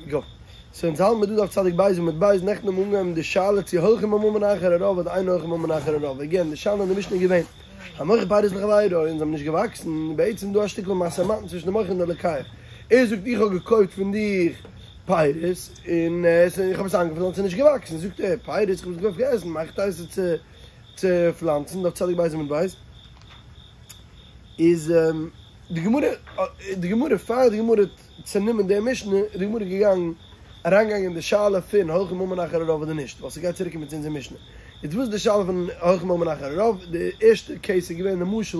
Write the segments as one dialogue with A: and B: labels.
A: גא. סאו אונז האלט מיר דא דף צדיק בית עמוד בית, נעכטן האבן מיר אנגעהויבן די שאלה צו הולכים ממון אחר הרוב אדער אין הולכים ממון אחר הרוב, עגעין די שאלה אין די משנה איז געווען המוכר פירות לחבירו און זיי האבן נישט געוואקסן, בעצם דא א שטיקל משא ומתן צווישן די מוכר און די לוקח, ער זאגט איך האב געקויפט פון דיך פירות און איך האב עס איינגעפלאנצט און נישט געוואקסן, זאגט ער פירות איך האב עס געקויפט געעסן מהיכי תיתי צו צו פלאנצן, דף צדיק בית עמוד בית איז די גמרא די גמרא פאר די גמרא האט צענומען די משנה איז די גמרא געגאנגען אריינגעגאנגען אין די שאלה פון הולכים ממון אחר הרוב אדער נישט, ווייל ס'גייט צוריק קומען צו אונזער משנה. יעצט וואס איז די שאלה פון הולכים ממון אחר הרוב? די ערשטע קעיס איז געווען למשל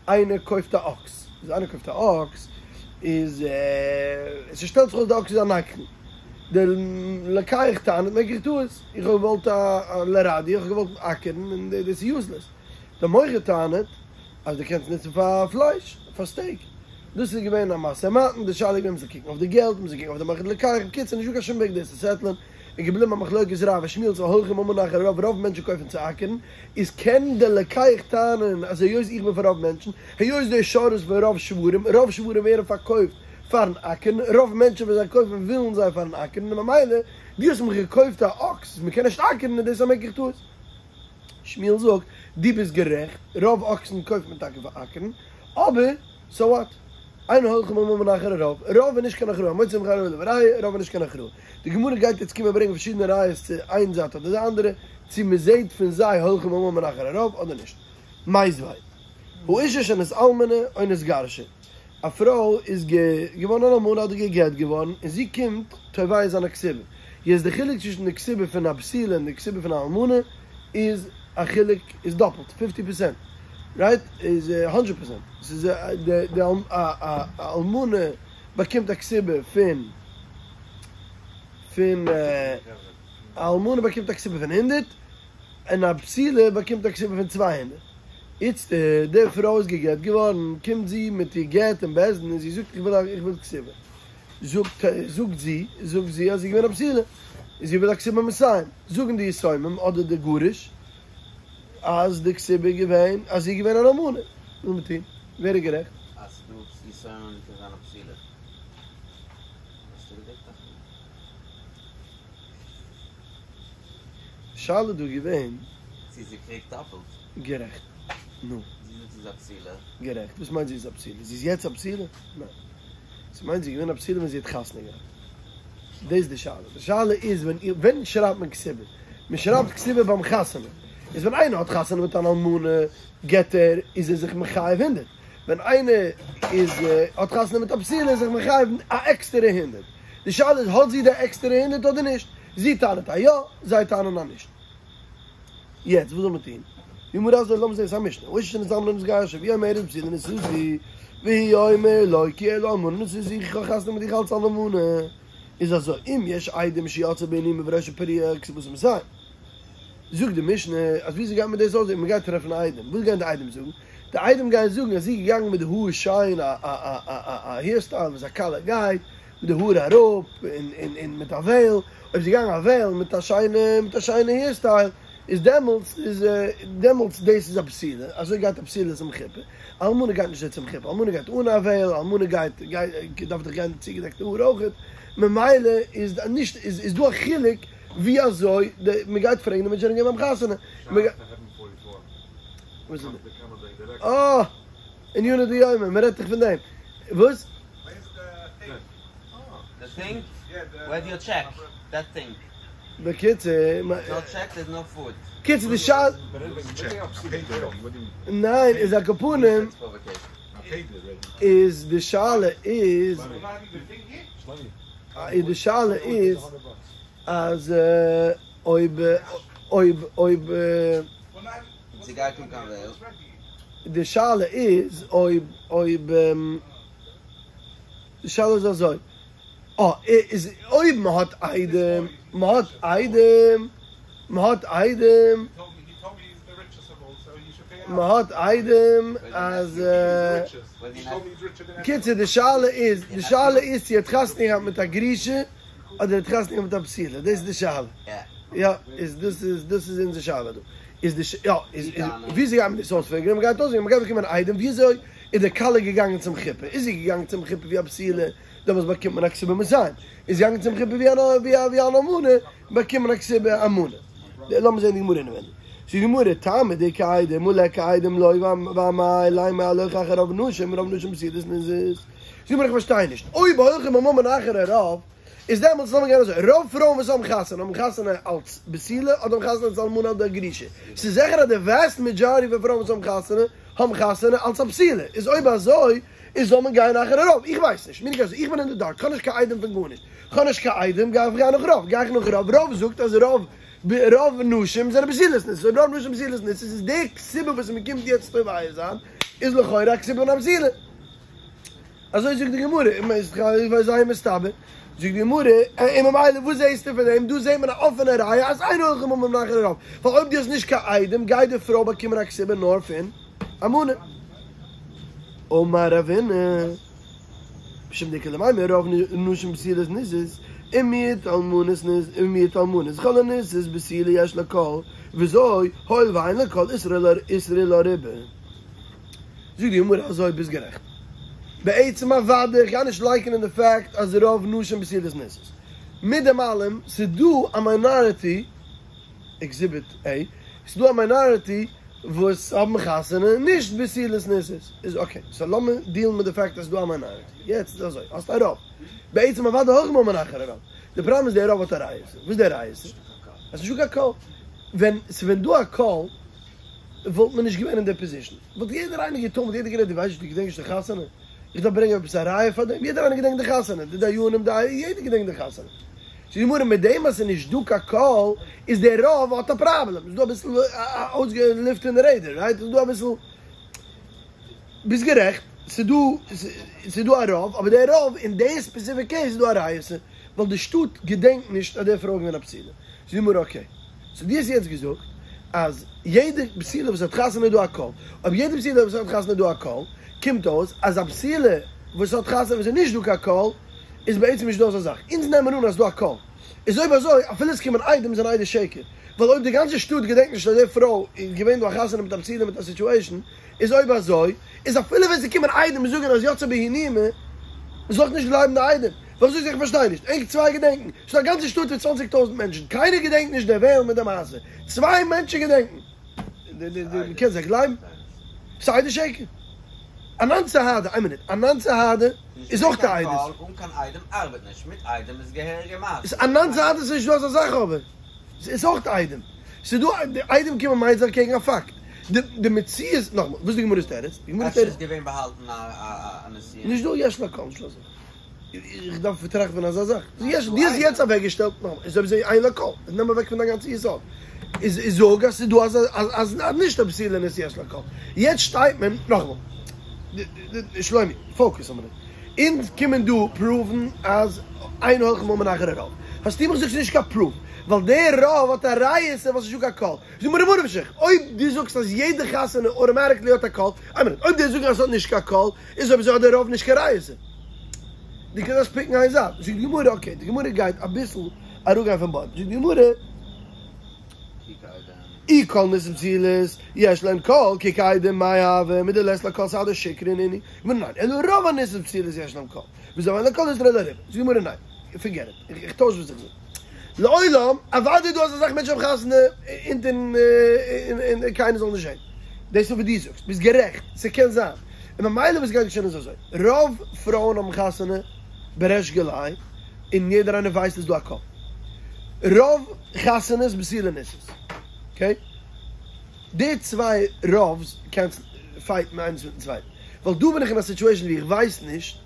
A: איינער קויפט א אקס, איז איינער קויפט א אקס איז ס'שטעלט זיך אויס די אקס איז א נגחן, דער לוקח טענה'ט מקח טעות, איך האב געוואלט א לרדיא, איך האב געוואלט אקערן און דאס איז יוזלעס. דער מוכר טענה'ט אז דו קענסט נוצן פאר פלייש, פאר סטעיק. דאס איז געווען א משא ומתן, די שאלה איז געווען מ'זאל קוקן אויף די געלט, מ'זאל קוקן אויף די מוכר לוקח, בקיצור נישטא קיין שום וועג דאס צו סעטלען, איז געבליבן א מחלוקת רב ושמואל צו הולכים ממון אחר הרוב, רוב מענטשן קויפן צו אקערן, איז קען דער לוקח טענה'ן אז היות איך בין פון רוב מענטשן, היות דער שור איז פון רוב שוורים, רוב שוורים ווערן פארקויפט פארן אקערן, רוב מענטשן ווען זיי קויפן ווילן זיי פארן אקערן, און ממילא דו האסט מיך געקויפט א אקס, מ'קען נישט אקערן איז דאס א מקח טעות. שמואל זאגט, דו ביסט גערעכט, רוב אקסן קויפט מען טאקע פאר אקערן, אבער סאו וואט? אין הולכים ממון אחר הרוב, רוב איז נישט קיין הכרעה, המוציא מחבירו עליו הראיה, רוב איז נישט קיין הכרעה. די גמרא גייט יעצט קומען ברענגען פארשידענע ראיות צו איין זייט אדער די אנדערע, צו מען זעט פון זיי הולכים ממון אחר הרוב אדער נישט. מיתיבי, האשה שנתאלמנה או נתגרשה. א פרוי איז געווארן אן אלמנה אדער גע'גט געווארן און זי קומט תובע זיין א כתובה. יעצט די חילוק צווישן די כתובה פון א בתולה און די כתובה פון א אלמנה איז א חילוק איז דאפלט, פיפטי פערסענט, רייט? איז האנדרעט פערסענט. ס'איז די די א אלמנה באקומט א כתובה פון פון א אלמנה באקומט א כתובה פון הונדערט און א בתולה באקומט א כתובה פון 200. איצט, די פרוי איז גע'גט געווארן, קומט זי מיט איר גט אין בית דין און זי זאגט איך וויל איך וויל כתובה. זאגט זאגט זי זאגט זי אז זי איז געווען א בתולה און זי וויל א כתובה מאתים. זאגן די יתומים אדער די גרוש אז די כתובה איז געווען אז זי איז געווען אן אלמנה. וואס זאל מען טון? ווער איז גערעכט?
B: אז ס'דא יתומים קען זיין א בתולה. האסטו געדענקט א.
A: שאלה דא געווען.
B: צו זי קריגט דאפלט.
A: גערעכט. נו.
B: זי זאגט זי איז א בתולה.
A: גערעכט. וואס מיינט זי איז א בתולה? זי איז יעצט א בתולה? ניין. ס'מיינט זי איז געווען א בתולה ווען זי האט חתונה געהאט. דאס איז די שאלה. די שאלה איז ווען ווען שרייבט מען כתובה? מען שרייבט כתובה ביים חתונה. איז ווען איינער האט חתונה מיט אן אלמנה געט ער איז ער זיך מחייב הונדערט. ווען איינער איז האט חתונה מיט א בתולה איז ער זיך מחייב א עקסטערע הונדערט. די שאלה איז האט זי די עקסטערע הונדערט אדער נישט? זי טענה'ט אז יא, זיי טענה'ן אז נישט. יעצט וואס זאל מען טון? די גמרא זאגט לאמיר זעהן ס'איז א משנה, האשה שנתאלמנה או נתגרשה והיא אומרת בתולה נשאתי והוא אומר לא כי אלא אלמנה נשאתיך איך האב חתונה מיט דיך אלס אלמנה איז אזוי אם יש עדים שיצאה בהינומה וראשה פרוע כתובתה מאתים זאגט די משנה אז וויאזוי גייט מען דאס אויסזעהן מען גייט טרעפן עדים וואס גייען די עדים זאגן? די עדים גייען זאגן אז זי איז געגאנגען מיט די האר שיין א א א א א העיר סטייל וואס א כלה גייט מיט די האר אראפ און און און מיט א וועיל, אויב זי איז געגאנגען א וועיל מיט א שיינע מיט א שיינע העיר סטייל איז דעמאלטס איז דעמאלטס דאס איז א בתולה, אזוי גייט א בתולה צום חופה, אלמנה גייט נישט אזוי צום חופה, אלמנה גייט אן א וועיל, אלמנה גייט גייט דארף דאך גיין צוגעדעקטע האר אויכעט, ממילא איז נישט איז איז דא א חילוק ווי אזוי די מען גייט פרעגן די מענטשן זענען געווען ביים חתונה. וואס איז דא? אה! ענינא דיומא, מען רעדט דאך פון דעם. וואס? בקיצור, קיצור די שאלה, ניין איז על כל פנים, איז די שאלה איז, איז די שאלה איז, אז אויב אויב אויב.
B: זי גייט אן קיין וועיל.
A: די שאלה איז אויב אויב די שאלה איז אזוי אה איז אויב מען האט עדים מען האט עדים מען האט עדים מען האט עדים אז קיצור די שאלה איז די שאלה איז צו ער האט חתונה געהאט מיט א גרושה אדער ער האט חתונה געהאט מיט א בתולה דאס איז די שאלה יא איז דאס איז דאס איז אונזער שאלה דא. איז די ש יא איז איז וויאזוי גייט מען דאס אויספיגערן? מען גייט אויספיגערן, מען גייט באקומען עדים, וויאזוי איז די כלה געגאנגען צום חופה? איז זי געגאנגען צום חופה ווי א בתולה? דעמאלטס באקומט מען א כתובה מאתים, איז געגאנגען צום חופה ווי א ווי אן אלמנה, באקומט מען א כתובה א מנה. לאמיר זען די גמרא אינעווענדיג. זאגט די גמרא, טעמא דאיכא עדים הא ליכא עדים לא ואמאי לימא הלוך אחר רוב נשים רוב נשים בתולות נישאות. זאגט די גמרא איך פארשטיי נישט, אויב הולכים בממון אחר הרוב, איז דעמאלטס לאמיר גיין אזוי, רוב פרויען וואס האבן חתונה האבן חתונה אלס בתולה אדער האבן חתונה אלס אלמנה אדער גרושה, ס'איז זיכער אז די וועסט מעדזשאריטי פון פרויען וואס האבן חתונה האבן חתונה אלס א בתולה, איז אויב אזוי איז זאל מען גיין אחר הרוב, איך ווייס נישט, מיר נישט איך בין אין די דארק, כ'האב נישט קיין עדים פון גארנישט, כ'האב נישט קיין עדים, גיי איך גיין נאך רוב, גיי איך נאך רוב, רוב זאגט אז רוב רוב נשים זענען בתולות נישאות, אויב רוב נשים בתולות נישאות איז די כתובה וואס מ'קומט יעצט תובע זיין איז לכאורה א כתובה פון א בתולה. אזוי זאגט די גמרא, און איז זייער מסתבר, זאגט די גמרא, און ממילא וואס זעהסטו פון דעם, דא זעהט מען א אפענע ראיה אז אין הולכים ממון אחר הרוב, ווייל אויב דו האסט נישט קיין עדים גייט די פרוי באקומען א כתובה נאר פון א מנה. אמר רבינא, משום דאיכא למימר רוב נשים בתולות נישאות, ומיעוט אלמנות ומיעוט אלמנות כל הנישאת בתולה יש לה קול, וזו הואיל ואין לה קול איתרעי לה ריבה. זאגט די גמרא אזוי ביסט גערעכט. בעצם אוודאי, איך גיי נישט לייקענען די פאקט אז רוב נשים בתולות נישאות. מיט דעם אלעם, ס'איז דא א מיינאריטי, עקזיביט עי, ס'איז דא א מיינאריטי וואס האבן חתונה נישט בתולות נישאות. איז אקעי, סאו לאמיר דיעלן מיט די פאקט אז ס'איז דא א מיינאריטי. יעצט איז אזוי, האסט א רוב. בעצם אוודאי הולכים ממון אחר הרוב. די פראבלעם איז די רוב האט א ריעותא. וואס איז די ריעותא? אז ס'נישטא קיין קול. ווען ס'ווען דא א קול וואלט מען נישט געווען אין די פאזישן, וואלט יעדער איינער געטון, וואלט יעדער גערעדט, דו ווייסט נישט, דו געדענקסט נישט די חתונה? איך דארף ברענגען עפעס א ראיה פאר דעם? יעדער איינער געדענקט די חתונה, די דיינים, די, יעדער געדענקט די חתונה. זאגט די גמרא, מיט דעם אז ס'איז נישט דא קיין קול, איז דער רוב האט א פראבלעם, ס'איז דא אביסל אויסגעלופט אין די רעדער, רייט? ס'איז דא אביסל, ביסט גערעכט, ס'איז דא, ס'איז דא א רוב, אבער דער רוב אין די ספעסיפיק קעיס איז דא א ריעותא, ווייל די שטאט געדענקט נישט אז די פרוי איז געווען א בתולה. זאגט די גמרא, אקעי. סאו דו האסט יעצט געזאגט אז יעדע בתולה וואס האט חתונה איז דא א קול, אויב יעדע בתולה וואס האט חתונה איז דא א קול, קומט אויס אז א בתולה וואס האט חתונה וואס איז נישט דא קיין קול, איז בעצם נישט דא אזא זאך, אונז נעמען אן אז ס'דא א קול, איז אויב אזוי אפילו עס קומען עדים זענען עדי שקר, ווייל אויב די גאנצע שטאט געדענקט נישט אז די פרוי איז געווען דא א חתונה מיט א בתולה מיט א סיטועשן, איז אויב אזוי איז אפילו ווען ס'קומען עדים זאגען אז יצאה בהו נימא, זאל איך נישט גלייבן די עדים? ווייל זאגסט איך פארשטיי נישט, ענק צוויי געדענקן, ס'דא א גאנצע שטאט פון צוואנציג טויזענט מענטשן, קיינער געדענקט נישט דער וועלן מיט די מעשה, צוויי מענטשן געדענקן, מ'קען זיי גלייבן? ס'איז עדי שקר. אנן סהדי, איין מינוט, אנן סהדי איז אויך א עדות.
B: אן קיין עדים ארבעט נישט, מיט עדים איז געהעריגע מעשה.
A: אנן סהדי איז נישט דא אזא זאך אבער. ס'איז אויך עדים. ס'איז דא, די עדים קומען מעיד זיין קעגן א פאקט. די די מציאות, נאכמאל, וואס איז די גמרא'ס תירוץ? די גמרא'ס
B: אפשר
A: תירוץ.
B: איז געווען באהאלטן א א נישואין.
A: נישט דא יש לה קול, נישט דא אזא זאך. איך דארף טראכטן פון אזא זאך. יש, דו האסט יעצט אוועקגעשטעלט, נאכמאל, איז אויב אזוי אין לה קול, איז נעם אוועק פון דיין גאנצע יסוד. איז איז זאג אז ס'איז דא אזא אז אז נישט א בתולה נישאת יש לה קול. יעצט שטייט מען, נאכמאל, שלומי, פאוקעס א מינוט. אונז קומען דא פראוון אז אין הולכים ממון אחר הרוב. האסטו מיך געזאגט ס'איז נישט קיין פרוף, ווייל דער רוב האט א ריעותא וואס ס'נישט דא קיין קול. זאג מיר ממה נפשך, אויב דו זאגסט אז יעדע חתונה אוטומאטיקלי האט א קול, איין מינוט, אויב דו זאגסט אז ס'האט נישט קיין קול, איז אויב אזוי האט דער רוב נישט קיין ריעותא. דו קענסט פיקן איין זייט. זאגט די גמרא, אקעי, די גמרא גייט אביסל אראפגיין פון בוים. זאגט די גמרא. אי כל נישאות בתולות, יש להן קול, כי כעדים מאי הוי, מדלית לה קול סהדי שקרי נינהו, גמרא ניין, אלא רוב הנישאות בתולות יש להן קול, וזו ואין לה קול איתרעי לה ריבה, זאגט די גמרא ניין, פארגעט איט, איך טויש וואס איך זאג. לעולם, אוודאי איז דא אזא זאך מענטשן האבן חתונה אונטערן און קיינער זאל נישט זען. דאס איז וואס דו זאגסט, ביסט גערעכט, ס'קען זיין. און ממילא וואס גייט געשען איז אזוי, רוב פרויען האבן חתונה בריש גלי, און יעדער איינער ווייסט איז דא א קול. רוב חתונות בתולה נישאת. אקעי? די צוויי רוב'ס קענסט פייטן איינס מיטן צווייטן. ווייל דא בין איך אין א סיטועשן ווי איך ווייס נישט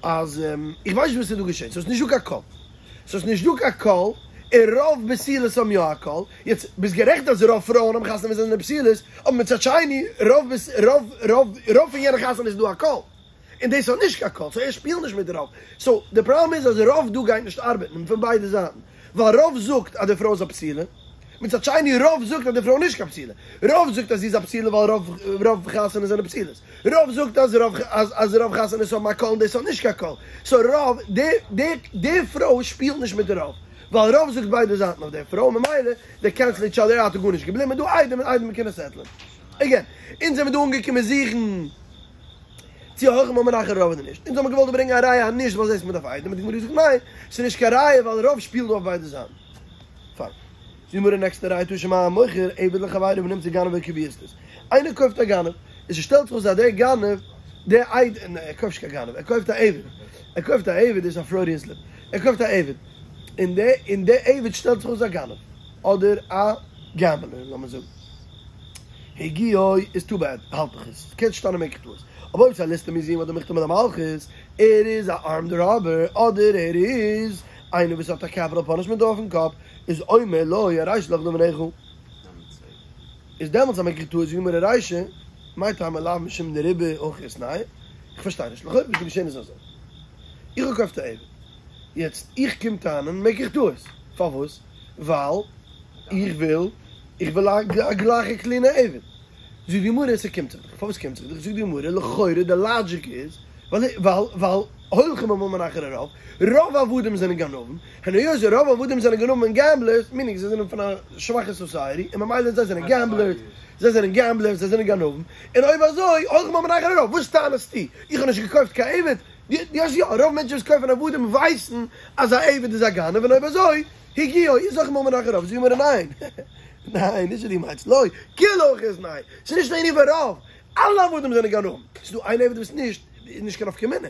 A: אז איך ווייס נישט וואס איז דא געשען. סאו ס'איז נישט דא קיין קול. סאו ס'איז נישט דא קיין קול, און רוב בתולות האבן יא א קול. יעצט, ביסט גערעכט אז רוב פרויען האבן חתונה ווען זיי זענען בתולות, אבער מצד שני, רוב רוב רוב רוב פון יענע חתונות איז דא א קול. און דאס האט נישט קיין קול, סאו ער שפילט נישט מיט רוב. סאו די פראבלעם איז אז רוב דא גייט נישט ארבעטן פון ביידע זייטן. ווייל רוב זאגט אז די פרוי איז א בתולה, מצד שני רוב זאגט אז די פרוי איז נישט קיין בתולה. רוב זאגט אז זי איז א בתולה ווייל רוב רוב חתונות זענען בתולות. רוב זאגט אז רוב אז רוב חתונות האבן א קול און דאס האט נישט קיין קול. סאו רוב די די די פרוי שפילט נישט מיט רוב. ווייל רוב זאגט ביידע זייטן אויף די פרוי ממילא דעי קענסל איטש אדער אוט איז גארנישט געבליבן דא עדים און עדים קענען סעטלען. עגעין, אונז זעמיר דא אנגעקומען זוכן. צו הולכים ממון אחר הרוב אדער נישט. אונז האבן געוואלט ברענגען א ראיה אז נישט ווייל זעסט מ'דארף עדים, האט די גמרא געזאגט ניין, ס'איז נישט קיין ראיה ווייל רוב שפילט דא אויף ביידע זייטן. פיין. זאגט די גמרא נעקסטע ראיה תא שמע המוכר עבד לחבירו ונמצא גנב או קוביאסטעס. איינער קויפט א גנב, און ס'שטעלט זיך אויס אז דער גנב, דער אייד, ניין ער קויפט נישט קיין גנב, ער קויפט א עבד, ער קויפט א עבד, דאס איז א פרוידיען סליפ, ער קויפט א עבד, און דער און דער עבד שטעלט זיך אויס א גנב, אדער א געמבלער לאמיר זאגן. הגיעו איז טו בעד, האלט איך עס קען שטיין א מקח טעות, אבער אויב ס'איז א ליסטים מזוין אדער מוכתם למלכות, ער איז א ארמד ראבער אדער ער איז איינער וואס האט א קעפיטעל פאנישמענט אויפן קאפ, איז אומר לו הרי שלך לבניך. איז דעמאלטס א מקח טעות זאגט די גמרא רישא, מאי טעמא לאו משום דרובא הכי איתנהו, איך פארשטיי נישט, לכאו' וואס איז געשען איז אזוי, איך האב געקויפט א עבד, יעצט איך קום טענה'ן מקח טעות, פארוואס? ווייל איך וויל, איך וויל א גלייכע קלינע עבד. זאגט די גמרא ס'קומט זיך דיך, פארוואס קומט זיך דיך? זאגט די גמרא לכאורה די לאדזשיק איז ווייל ווייל הולכים ממון אחר הרוב, רוב עבדים זענען גנבים, און היות רוב עבדים זענען גנבים און געמבלערס, מינינג זיי זענען פון א שוואכע סאסייעטי, און ממילא זיי זענען געמבלערס, זיי זענען געמבלערס, זיי זענען גנבים, און אויב אזוי הולכים ממון אחר הרוב, וואס טענה'סטו? איך האב נישט געקויפט קיין עבד? יא יא, רוב מענטשן וואס קויפן עבדים ווייסן אז א עבד איז א גנב, און אויב אזוי הגיעו איז הולכים ממון אחר הרוב, זאגט די גמרא ניין, ניין, נישט ווי דו מיינסט, לא, כולהו הכי איתנהו, ס'איז נישט אן ענין פון רוב, אלע עבדים זענען גנבים, ס'איז דא איין עבד וואס נישט, איז נישט קיין נפקא מינה,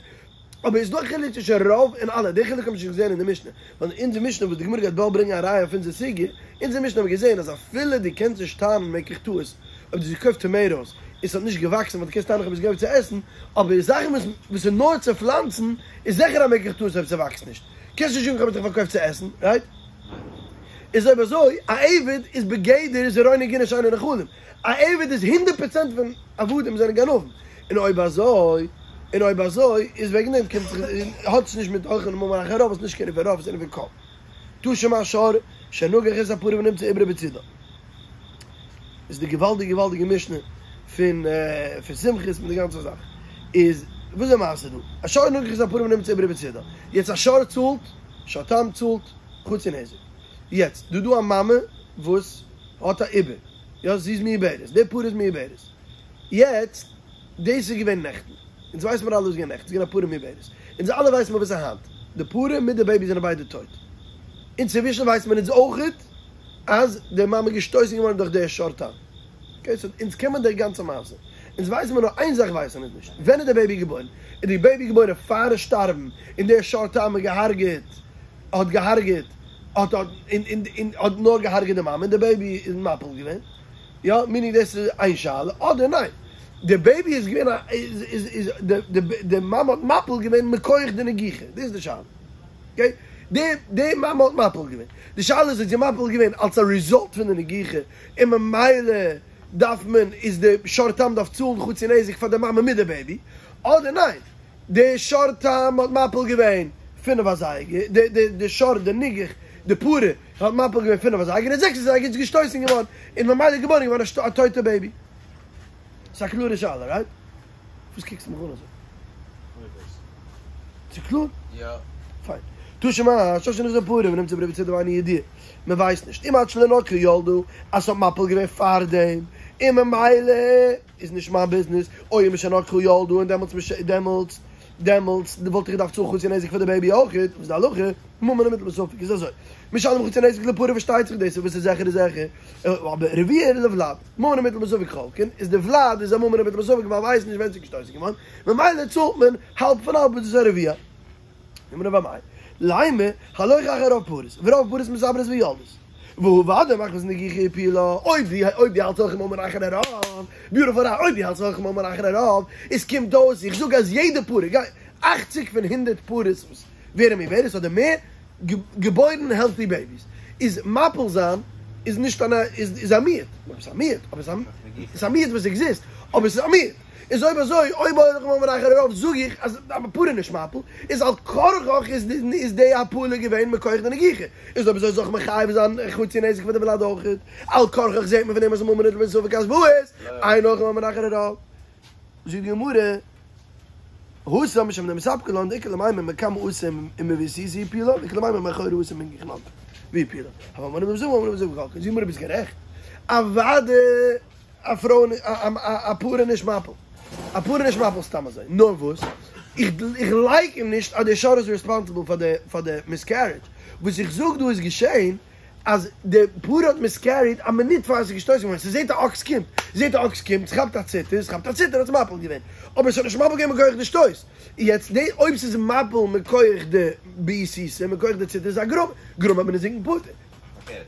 A: אבער איז דא א חילוק צווישן רוב און אלע, די חילוק האב איך נישט געזען אין די משנה, ווייל אין אונזער משנה וואס די גמרא גייט באלד ברענגען א ראיה אויף אונזער סוגיא, אונזער משנה האבן מיר געזען אז אפילו דו קענסט נישט טענה'ן מקח טעות אויב דו האסט געקויפט טאמעיטאס און ס'האט נישט געוואקסן ווייל דו קענסט טענה'ן איך האב עס געקויפט צו עסן, אבער זאכן וואס איז נאר צו פלאנצן איז זיכער א מקח טעות אויב ס'וואקסט נישט. קענסט נישט זאגן כ'האב עס דיך פארקויפט צו עסן, רייט? איז אויב אזוי, א עבד איז בגדר זרעו גינה שאינו נחלים, א עבד איז הונדערט פראצענט פון עבדים זענען גנבים, און אויב אזוי, און אויב אזוי, איז וועגן דעם קומט זיך, האט עס נישט מיט הולכין ממון אחר הרוב, עס איז נישט קיין ענין פון רוב, עס איז ענין פון כל. תא שמע שור שנגח את הפרה ונמצא עוברה בצידה. איז די געוואלדיגע געוואלדיגע משנה פון פון סומכוס מיט די גאנצע זאך. איז וואס איז די מעשה דא? א שור נגח את הפרה ונמצא עוברה בצידה. יעצט א שור צאלט, שור תם צאלט חצי נזק. יעצט דא דא א מאמע וואס האט א עובר, יא זי איז מעוברת, די פרה איז מעוברת. יעצט דאס איז געווען נעכטן, אונז ווייסן מיר אלע וואס איז געווען נעכטן, ס'איז געווען א פרה מעוברת. אונז אלע ווייסן מיר וואס איז היינט, די פרה מיט די בעיבי זענען ביידע טויט. אינצווישן ווייסט מען אונז אויכעט אז די מאמע איז געשטויסן געווארן דורך די שור תם. אקעי סאו אונז קען מען די גאנצע מעשה. אונז ווייסן מיר נאר איין זאך ווייסן אונז נישט, ווען איז די בעיבי געבוירן? איז די בעיבי געבוירן פארן שטארבן און דער שור תם האט געהארגעט האט געהארגעט האט האט און און און האט נאר געהארגעט די מאמע און די בעיבי איז מפיל געווען? יא מינינג דאס איז איין שאלה אדער ניין די בעיבי איז געווען א איז איז איז די די די מאמע האט מפיל געווען מכח די נגיחה דאס איז די שאלה. אקעי די די מאמע האט מפיל געווען די שאלה איז האט זי מפיל געווען אלס א ריזאלט פון די נגיחה און ממילא דארף מען איז די שור תם דארף צאלן חצי נזק פאר די מאמע מיט די בעיבי אדער ניין די שור תם האט מפיל געווען פינף אזייגער די די די שור די ניגח די פרה האט מפיל געווען פינף אזייגער און זעקס אזייגער איז געשטויסן געווארן און ממילא איז געבוירן געווארן א טויטע בעיבי ס'איז א קלארע שאלה רייט? וואס קוקסטו מיך אן אזוי? ס'איז קלאר?
B: יא.
A: פיין. תא שמע, שור שנגח את הפרה ונמצא עוברה בצידה ואינו ידוע. מען ווייסט נישט. אם עד שלא נגחה ילדה אז ס'האט מפיל געווען פארדעם, און ממילא איז נישט מיין ביזנעס, או אם משנגחה ילדה און דעמאלטס דעמאלטס דעמאלטס וואלט איך געדארפט צאלן חצי נזק פאר די בעיבי אויכעט, וואס איז די הלכה? ממון המוטל בספק איז אזוי. משלם חצי נזק לפרה פארשטייט זיך דאס וואס איז זיכער איז זיכער. אבער רביע לולד, ממון המוטל בספק חולקין, איז די ולד איז א ממון המוטל בספק ווייל מ'ווייסט נישט ווען ס'איז געשטויסן געווארן, ממילא צאלט מען האלב פון האלב וואס דאס איז א רביע. אמר רב אמי, לימא, הלוך אחר רוב פרות, ורוב פרות מתעברות ויולדות. והא ודאי מחמת נגיחה הפילה, אויב די אויב דו האלטסט הולכים ממון אחר הרוב, ביוטיפול ראיה, אויב דו האלטסט הולכים ממון אחר הרוב, איז קומט אויס, איך זאג אז יעדע פרה, גיי, אכציג פון הונדערט פרות וואס ווערן מעוברת אדער מער, געבוירן העלטי בעיביס איז מפיל זיין איז נישט אן איז א מיעוט, ס'איז א מיעוט אבער ס'איז א מיעוט וואס עקזיסט אבער ס'איז א מיעוט, איז אויב אזוי אויב הולכים ממון אחר הרוב זאג איך אז א פרה איז נישט מפיל איז על כרחך איז איז די הפלה געווען מכח די נגיחה איז אויב אזוי זאל איך מחייב זיין חצי נזק פאר די ולד אויכעט על כרחך זעהט מען פון דעם אז ממון המוטל בספק אז וואס אין הולכים ממון אחר הרוב זאגט די גמרא. התם משום דמספקא לן דאיכא למימר מקמי אתא ומביעתא הפילה ואיכא למימר מאחורי אתא ומינגח נגחה והפילה הוי ממון המוטל בספק ממון המוטל בספק חולקין זאגט די גמרא ביסט גערעכט אוואדע א פרוי א פרה נישט מפיל. א פרה איז נישט מפיל סתם אזוי. נאר וואס? איך איך לייקן נישט אז די שור איז ריספאנסיבל פאר די פאר די מיסקערידזש. וואס איך זאג דא איז געשען אז די פרה האט מיסקעריד א מינוט פאר עס איז געשטויסן געווארן. ס'זעט א אקס קומט, זעט א אקס קומט, ס'כאפט א ציטער, ס'כאפט א ציטער האט עס מפיל געווען. אבער עס האט נישט מפיל געווען מכח די שטויס. יעצט די אויב ס'איז מפיל מכח די בעיסה, מכח די ציטער איז א גרמא. גרמא בנזיקין פטור.
B: פארקערט,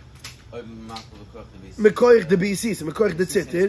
B: אויב מפיל מכח די בעיסה.
A: מכח די בעיסה, מכח די ציטער.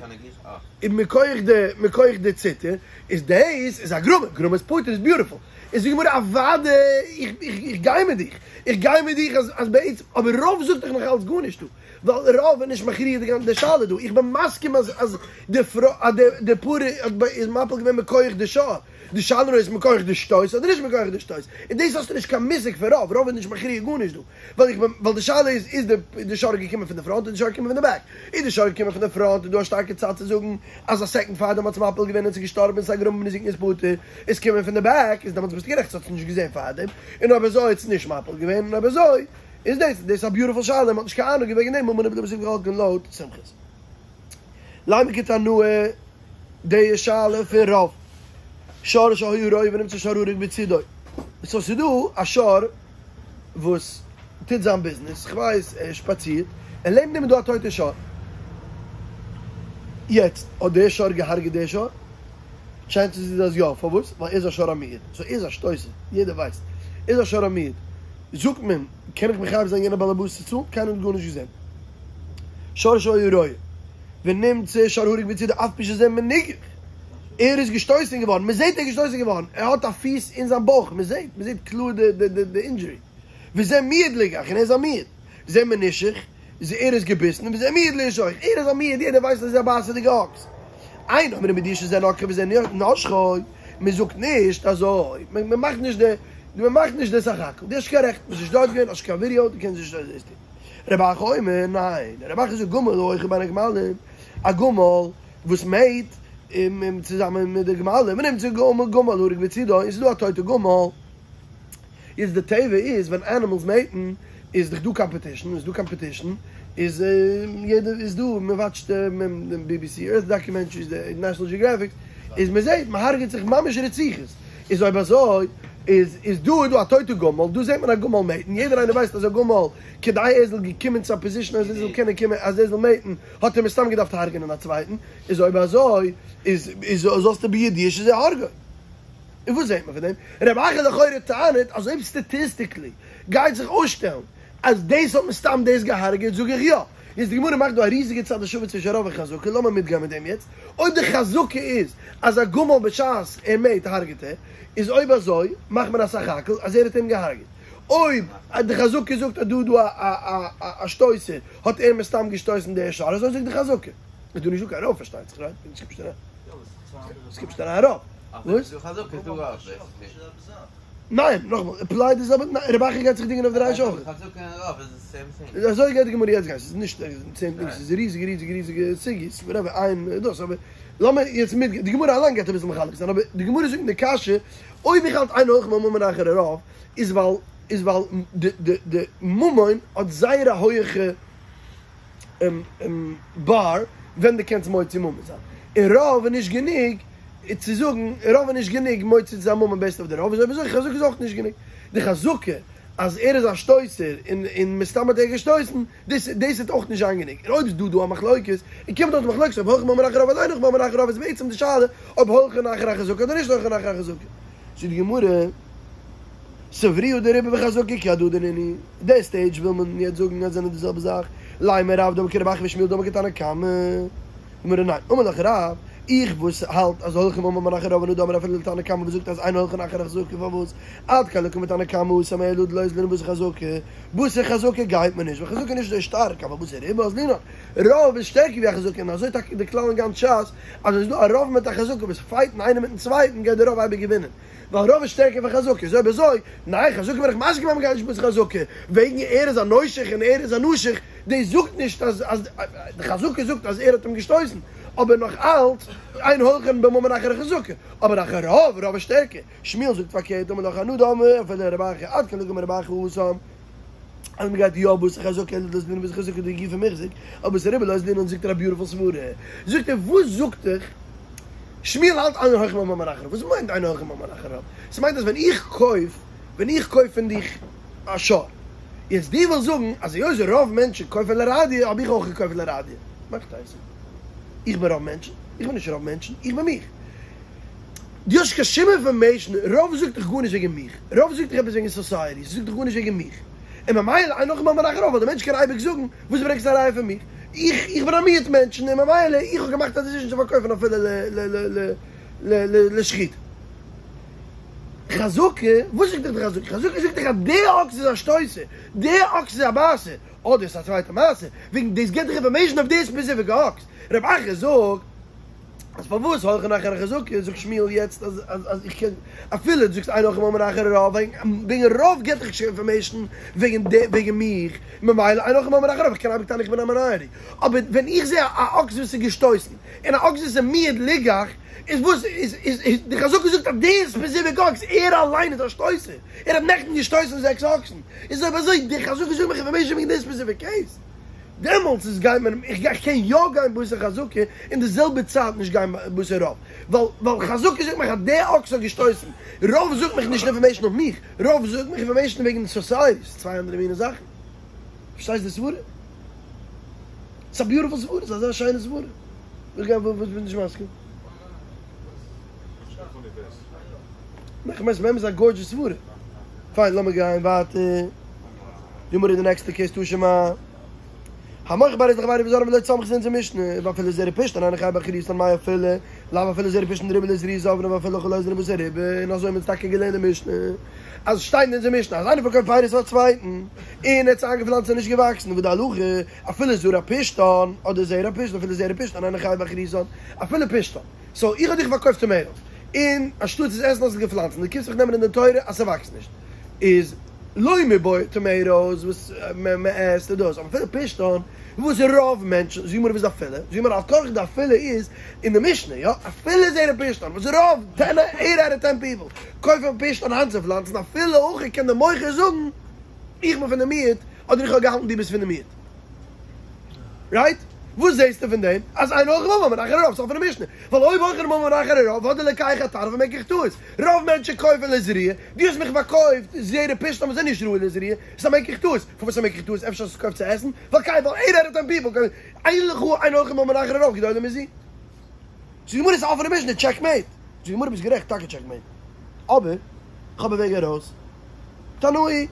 A: מכח די מכח די ציטער איז דאס איז א גרמא, גרמא איז פטור איז ביוטיפול. איז די גמרא אוודאי איך איך איך גיי מיט דיך, איך גיי מיט דיך אז אז בעצם, אבער רב זאגט דאך נאך אלץ גארנישט דא, ווייל רב איז נישט מכריע די גאנצע שאלה דא, איך בין מסכים אז אז די פרוי אז די די פרה איז מפיל געווען מכח די שור, די שאלה נאר איז מכח די שטויס אדער נישט מכח די שטויס, און דאס האסטו נישט קיין מושג פון רב, רב איז נישט מכריע גארנישט דא. ווייל איך בין, ווייל די שאלה איז, איז די די שור געקומען פון די פראנט אדער די שור געקומען פון די בעק? איז די שור געקומען פון די פראנט איז דא א שטארקע צד צו זאגן אז א סעקאנד פארדעם האט עס מפיל געווען און עס איז געשטארבן און ס'איז א גרמא בנזיקין איז פטור, איז קומען פון די בעק איז דעמאלטס ביסטו גערעכט ס'האט עס נישט געזען פארדעם און אויב אזוי האט עס נישט מפיל געווען און אויב אזוי איז דאס דאס א ביוטיפול שאלה און מ'האט נישט קיין אהנונג און וועגן דעם ממון איבער די פסוק לויט סומכוס. לימא כתנאי די שאלה פון רב שור שהיה רועה ונמצא שור הרוג בצידו. סאו ס'דא א שור וואס טוט זיין ביזנעס, כ'ווייס ער שפאצירט, און לעבן אים איז דא א טויטע שור. יעצט, האט דער שור געהארגעט דער שור? טשענסעס איז אז יא, פארוואס? ווייל ער איז א שור המועד, סאו ער איז א שטויסער, יעדער ווייסט, ער איז א שור המועד. זאגט מען, קען איך מחייב זיין יענער באלעבאס צו צאלן? קיינער האט גארנישט געזען. שור שהיה רועה, ונמצא שור הרוג בצידו אף על פי שזה מנוגח, ער איז געשטויסן געווארן, מען זעט ער איז געשטויסן געווארן, ער האט א פיס אין זיין בויך, מען זעט, מען זעט קלאר די די די אינדזשורי, וזה מועד ליגח, און ער איז א מועד, זה מנושך, ער איז געביסן, וזה מועד לישוך, ער איז א מועד, יעדער ווייסט אז ער איז א בייסעדיגע אקס. אין אומרים בידוע שזה נגחו וזה נשכו, מען זאגט נישט אזוי, מען מאכט נישט די, מען מאכט נישט די סך הכל, דו האסט נישט קיין רעכט, ביסט נישט דארט געווען, האסט נישט קיין ווידיאו, דו קענסט נישט אזוי טון. רבי אחא אומר, ניין, רבי אחא זאגט גמל האוכל בין הגמלים, א גמל וואס מעיט צוזאמען מיט די גמלים, ונמצא גמל הרוג בצידו, און ס'איז דא א טויטע גמל, איז די טבע איז ווען ענימעלס מעיטן איז דאך דא קאמפעטישן, איז דא קאמפעטישן, איז יעדער איז דא, מען וואטשט בי בי סי ערט דאקומענטריס, די נעשאנעל דזשיאגרעפיק, איז מען זעט מען הרג'עט זיך ממש רציחות, איז אויב אזוי איז איז דא איז דא א טויטע גמל, דא זעט מען א גמל מעיטן, יעדער איינער ווייסט אז א גמל כדי ער זאל געקומען צו א פאזישן אז ער זאל קענען קומען אז ער זאל מעיטן האט ער מסתם געדארפט הרג'ענען א צווייטן, איז אויב אזוי איז איז זאלסטו בידיעה שזה הרגו. און וואס זעט מען פון דעם? רבי אחא לכאורה טענה'ט אז אויב סטאטיסטיקלי גייט זיך אויסשטעלן אז דאס האט מסתם דאס געהארגעט זאג איך יא. יעצט די גמרא מאכט דא א ריזיגע צד השווה צווישן רב און חזקה, לאמיר מיטגיין מיט דעם יעצט. אויב די חזקה איז אז א גמל בשעת ער מעיט הארגעט ער, איז אויב אזוי מאכט מען א סך הכל אז ער האט אים געהארגעט. אויב די חזקה זאגט אז דא איז דא א א שטויסער האט ער מסתם געשטויסן די שור, אזוי זאגט די חזקה. איז דא נישטא קיין רב פארשטייט זיך, רייט? עס קומט נישט אריין רב. וואס? ניין, נאכאמאל, עפליי די זעלבע, ניין, רבי אחא גייט זיך דינגען אויף די רישא אויך. אזוי גייט די גמרא יעצט גיין, ס'איז נישט סעים טינג, ס'איז ריזיגע ריזיגע ריזיגע סוגיות, וואטעווער, איין דאס, אבער לאמיר יעצט מיטגיין, די גמרא אליין גייט אביסל מחלק זיין, אבער די גמרא זאגט אין די קשיא, אויב איך האלט אין הולכין בממון אחר הרוב, איז ווייל, איז ווייל די די די ממון האט זייער א הויעכע באר ווען דו קענסט מוציא ממון זיין, און רוב איז נישט גענוג צו זאגן, רוב איז נישט גענוג מוציא צו זיין ממון בעיסד אויף די רוב, איז אויב אזוי חזקה איז אויך נישט גענוג. די חזקה אז ער איז א שטויסער און און מסתם האט ער געשטויסן, דאס דאס וועט אויך נישט זיין גענוג. און אויב איז דא דא א מחלוקת, און קומט אויס די מחלוקת אויב הולכין בממון אחר הרוב אדער אין הולכין בממון אחר הרוב איז בעצם די שאלה אויב הולכין אחר החזקה אדער נישט הולכין אחר החזקה. זאגט די גמרא. סברוה דרובא וחזקה כי הדדי נינהו, די סטעידזש וויל מען יעצט זאגן אז זענען די זעלבע זאך, לימא רב דאמר כרבי אחא ושמואל דאמר כתנא קמא, גמרא ניין, אמר לך רב, איך וואס האלט אז הולכין בממון אחר הרוב אנא דאמרי אפילו לתנא קמא וואס זאגט אז אין הולכין אחר החזקה פארוואס עד כאן לא קאמר תנא קמא התם אלא דלא אזלינן בתר חזקה, בתר חזקה גייט מען נישט ווייל חזקה איז נישט אזוי שטארק אבל בתר רובא אזלינן, רוב איז שטערקער ווי א חזקה און אזוי טאקע די כלל אין גאנץ ש"ס אז ווען ס'איז דא א רוב מיט א חזקה וואס פייטן איינער מיטן צווייטן גייט די רוב אייביג געווינען. ווייל רוב איז שטערקער פון חזקה, איז אויב אזוי, ניין חזקה בין איך מסכים אז מ'גייט נישט בתר חזקה, וועגן ער איז א נושך און ער איז א נשוך, דאס זאגט נישט אז אז די חזקה זאגט אז ער האט אים געשטויסן, אבער נאך אלץ אין הולכין בממון אחר החזקה, אבער אחר רוב, רוב איז שטערקער, שמואל זאגט פארקערט אמר לך אנא דאמרי אפילו לרבי אחא עד כאן לא קאמר רבי אחא התם אז מ'גייט יא בתר חזקה אלא דלא אזלינן בתר חזקה דגופיה מיחזק, אבער בתר רובא לא אזלינן זאגט ער א ביוטיפול סברה, זאגט ער וואס זאגט דיך. שמואל האלט אין הולכין בממון אחר הרוב. וואס מיינט אין הולכין בממון אחר הרוב? ס'מיינט אז ווען איך קויף, ווען איך קויף פון דיך א שור, יעצט דו ווילסט זאגן אז היות רוב מענטשן קויפן לרדיא האב איך אויך געקויפט לרדיא. מאכט טעות. איך בין רוב מענטשן? איך בין נישט רוב מענטשן, איך בין מיך. דו האסט נישט קיין שום אינפארמעישן, רוב זאגט דיך גארנישט וועגן מיך, רוב זאגט דיך עפעס וועגן סאסייעטי, ס'זאגט דיך גארנישט וועגן מיך. און ממילא אין הולכין בממון אחר הרוב, ווייל דער מענטש קען אייביג זאגן, וואס ברענגסטו א ראיה פון מיך? איך איך בין א מיעוט מענטשן און ממילא איך האב געמאכט א דעסיזשן צו פארקויפן אפילו לשחיטה. חזקה, וואס זאגט דיך די חזקה? חזקה זאגט דיך אז די אקס איז א שטויסער, די אקס איז א בייסער, אדער ס'איז א צווייטע מעשה, וועגן דאס גיבט דיך אינפארמעישן אויף די ספעסיפיק אקס. רב אחא זאגט אז פארוואס הולכין אחר החזקה, זאגט שמואל יעצט אז אז איך קען אפילו דו זאגסט אין הולכין בממון אחר הרוב, וועגן רוב גיבט דיך נישט אינפארמעישן וועגן די וועגן מיך, ממילא אין הולכין בממון אחר הרוב, איך קען אייביג טענה'ן איך בין א מיינאריטי, אבער ווען איך זע א אקס וואס איז געשטויסן, און א אקס וואס איז מועד ליגח, איז וואס איז איז איז די חזקה זאגט אז די ספעסיפיק אקס ער אליין איז א שטויסער, ער האט נעכטן געשטויסן זעקס אקסן, איז אויב אזוי די חזקה זאגט מיך אינפארמעישן וועגן די ספעסיפיק קעיס, דעמאלטס איז גייט מען איך קען יא גיין בתר חזקה אין די זעלבע צייט נישט גיין בתר רוב, ווייל ווייל חזקה זאגט מיך אז די אקס האט געשטויסן, רוב זאגט מיך נישט אינפארמעישן אויף מיך, רוב זאגט מיך אינפארמעישן וועגן די סאסייעטי, ס'איז צוויי אנדערע מיני זאכן. פארשטייסט די סברה? ס'איז א ביוטיפול סברה, ס'איז אזא שיינע סברה. וואס גיי וואס ביסט נישט מסכים? איך מיין ס'באמת א גארדזשעס סברה. פיין לאמיר גיין ווייטער. די גמרא די נעקסטע קעיס תא שמע. המוכר פירות לחבירו וזרעו ולא צמחו ס'איז אונזער משנה. ואפילו זרע פשתן אינו חייב באחריותן מאי אפילו. לאו אפילו זרע פשתן דרובו לזריעה זבנו ואפילו הכי לא אזלינן בתר רובא. און אזוי האבן אונז טאקע געלערנט די משנה. אז שטייט אין אונזער משנה אז איינער פארקויפט פירות פאר א צווייטן און ער האט עס איינגעפלאנצט און נישט געוואקסן וואס די הלכה אפילו זרע פשתן אדער זרע פשתן אפילו זרע פשתן אינו חייב באחריותן אפילו פשתן סאו איך האב דיך פארקויפט טאמעיטאס און אנשטאט עס עסן האסטו געפלאנצט און דו קומסט מיך נעמען אין דין תורה אז ס'וואקסט נישט איז לא מיבעיא טאמעיטאס וואס מען עסט און דאס אבער אפילו פשתן וואס רוב מענטשן זאג מיר וואס איז אפילו זאג מיר על כרחך די אפילו איז אין די משנה יא אפילו זרע פשתן וואס רוב טען עיט אוט אוו טען פיפל קויפן פשתן איינצופלאנצן אפילו הכי קען די מוכר זאגן איך בין פון די מיעוט אדער איך האב געהאלטן דו ביסט פון די מיעוט. רייט? וואס זעהסטו פון דעם? אז אין הולכין בממון אחר הרוב, סוף פון די משנה. ווייל אויב הולכין בממון אחר הרוב האט די לוקח א טענה א מקח טעות. רוב מענטשן קויפן לזריעה, דו האסט מיך פארקויפט זרע פשתן וואס איז נישט ראוי לזריעה, איז א מקח טעות. פארוואס א מקח טעות? אפשר האסט עס געקויפט צו עסן? ווייל קיין ווייל עיט אוט אוו טען פיפל קויפן אין לך אין הולכין בממון אחר הרוב גדולה מזו. זאגט די גמרא ס'איז א אפענע משנה, טשעק מעיט. זאגט די גמרא ביסט גערעכט טאקע טשעק מעיט. אבער כ'האב א וועג ארויס. תנאי,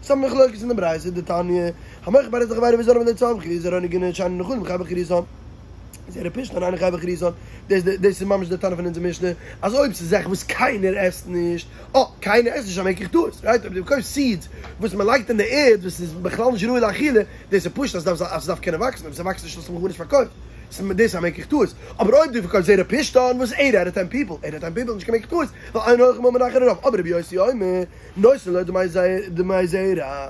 A: ס'א מחלוקת אין די ברייתא, דתניא, המוכר פירות לחבירו וזרעו ולא צמחו, זרעו גינה שאינה נחלים חייב באחריותן. זרע פשתן אינו חייב באחריותן. דאס דאס איז ממש די תנא פון אונזער משנה, אז אויב ס'איז זאכן וואס קיינער עסט נישט, אה, קיינער עסט נישט א מקח טעות, רייט? אויב דו קויפסט סידס וואס מ'לייגט אין די ערד וואס איז בכלל נישט ראוי לאכילה, דאס איז פשוט אז ס'דארף אז ס'דארף קענען וואקסן, אויב ס'וואקסט נישט האסטו מיך גארנישט פארקויפט. דאס איז א מקח טעות. אבער אויב דו פארקויפסט זרע פשתן וואס עיט אוט אוו טען פיפל, עיט אוו טען פיפל איז נישט קיין מקח טעות, ווייל אין הולכין בממון אחר הרוב, אבער רבי יוסי אומר, נותן לו דמי זרע.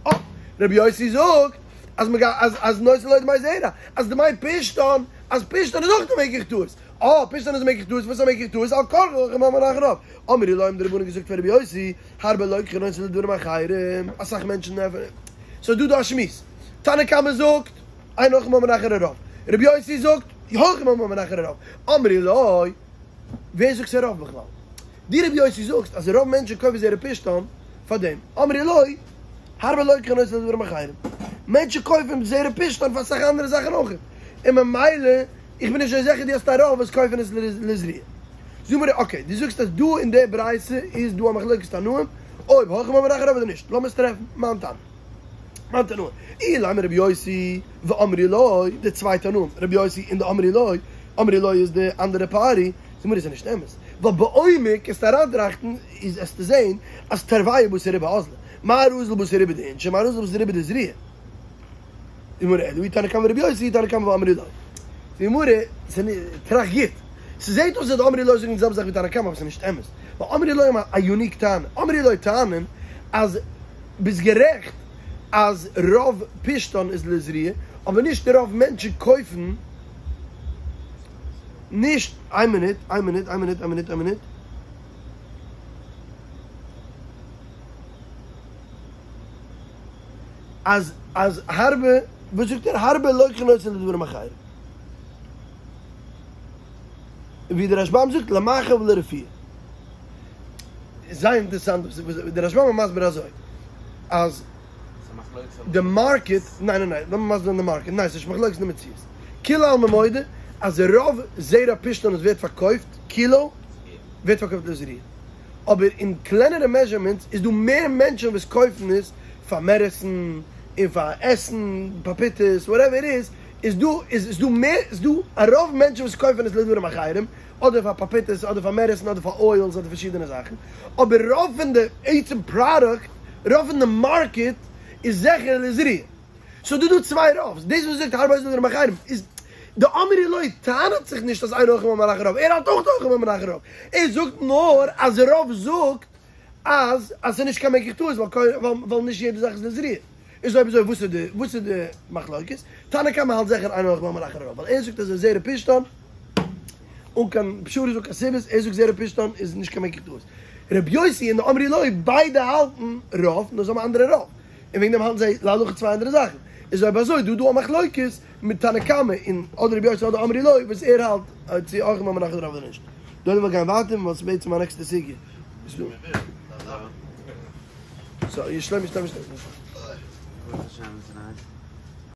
A: אה, רבי יוסי זאגט אז מ'גייט אז אז נותן לו דמי זרע, אז דמי פשתן, אז פשתן איז אויך די מקח טעות. אה, פשתן איז א מקח טעות, וואס איז א מקח טעות? על כרחך הולכין בממון אחר הרוב. אמרו לו האבן די רבנן געזאגט פאר רבי יוסי, הרבה לוקחין אותו לדברים אחרים, אסאך מענטשן נעמען, סאו דא דא א שמועס. תנא קמא זאגט, אין הולכין בממון אחר הרוב. רבי יוסי זאגט, הולכין בממון אחר הרוב. אמרו לו, ווער זאגט ס'איז רוב בכלל? דו רבי יוסי זאגסט אז רוב מענטשן קויפן זרע פשתן פאר דעם. אמרו לו, הרבה לוקחין אותו לדברים אחרים. מענטשן קויפן זרע פשתן פאר אסאך אנדערע זאכן אויך. און ממילא, איך בין נישט אזוי זיכער דו האסט א רוב וואס קויפן עס לזריעה. זאג מיר, אקעי, דו זאגסט אז דא אין די ברייתא איז דא א מחלוקת תנאים, אויב הולכין בממון אחר הרוב אדער נישט. לאמיר עס טרעפן, מאן תנא. מאן תנאי? אילימא רבי יוסי ואמרו לו, די צוויי תנאים, רבי יוסי און די אמרו לו, אמרו לו איז די אנדערע פארטי, זאג מיר איז עס נישט אמת, ווייל בעומק קענסטו אריינטראכטן איז עסטו זעהן אז תרווייהו בתר רובא אזלי, מר אזיל בתר רובא דאינשי מר אזיל בתר רובא דזריעה. די גמרא אלא אי תנא קמא ורבי יוסי אי תנא קמא ואמרו לו. די גמרא, טראכט גוט, ס'זעהט אויס אז די אמרו לו זאגן די זעלבע זאך ווי תנא קמא אבער ס'איז נישט אמת, ווייל אמרו לו האבן א יוניק טענה, אמרו לו טענה'ן אז ביסט גערעכט אז רוב פשתן איז לזריעה, אבער נישט רוב מענטשן קויפן נישט, איין מינוט, איין מינוט, איין מינוט, איין מינוט, איין מינוט. אז אז הרבה, וואס זאגט ער, הרבה לוקחין אותו לדברים אחרים. ווי דער רשב"ם זאגט למאכל ולרפואה. זייער אינטערעסאנט וואס דער רשב"ם איז מסביר אזוי אז די מארקעט, ניין ניין ניין, לאמיר מסביר זיין די מארקעט, ניין ס'נישט מחלוקת אין די מציאות, כולי עלמא מודה אז רוב זרע פשתן וואס ווערט פארקויפט קילו ווערט פארקויפט לזריעה, אבער אין קלענערע מעזשערמענטס איז דא מער מענטשען וואס קויפן עס פאר מעדעסן און פאר עסן, פאפיטעס, וואטעווער איט איז, איז דא איז דא מער איז דא א רוב מענטשען וואס קויפן עס לדברים אחרים, אדער פאר פאפיטעס אדער פאר מעדעסן אדער פאר אוילס אדער פארשידענע זאכן, אבער רוב פון די עצם פראדוקט, רוב פון די מארקעט איז זיכער לזריעה. סאו דא דא צוויי רוב'ס, דאס וואס זאגט הרבה עושין לדברים אחרים איז די אמרי לו טענה'ט זיך נישט אז אין הולכין ממון אחר רוב, ער האלט אויך הולכין ממון אחר רוב, ער זאגט נאר אז רוב זאגט אז אז ס'איז נישט קיין מקח טעות ווייל ווייל נישט יעדע זאך איז לזריעה. איז אויב אזוי וואס איז די וואס איז די מחלוקת? תנא קמא האלט זיכער אין הולכין ממון אחר רוב ווייל ער זאגט אז זרע פשתן אן קיין פשרות אן קיין סיבות ער זאגט זרע פשתן איז נישט קיין מקח טעות. רבי יוסי און די אמרי לו ביידע האלטן רוב נאר זיי האבן א אנדערע רוב און וועגן דעם האלטן זיי להלכה צוויי אנדערע זאכן. איז אויב אזוי דא דא א מחלוקת מיט תנא קמא און אדער רבי יוסי אדער אמרי לו וואס ער האלט צו הולכין ממון אחר רוב אדער נישט. דא וועל גיין ווייטער ווייל ס'איז בעצם א נעקסטע סוגיא. סאו, שלומי, שלומי, שלומי.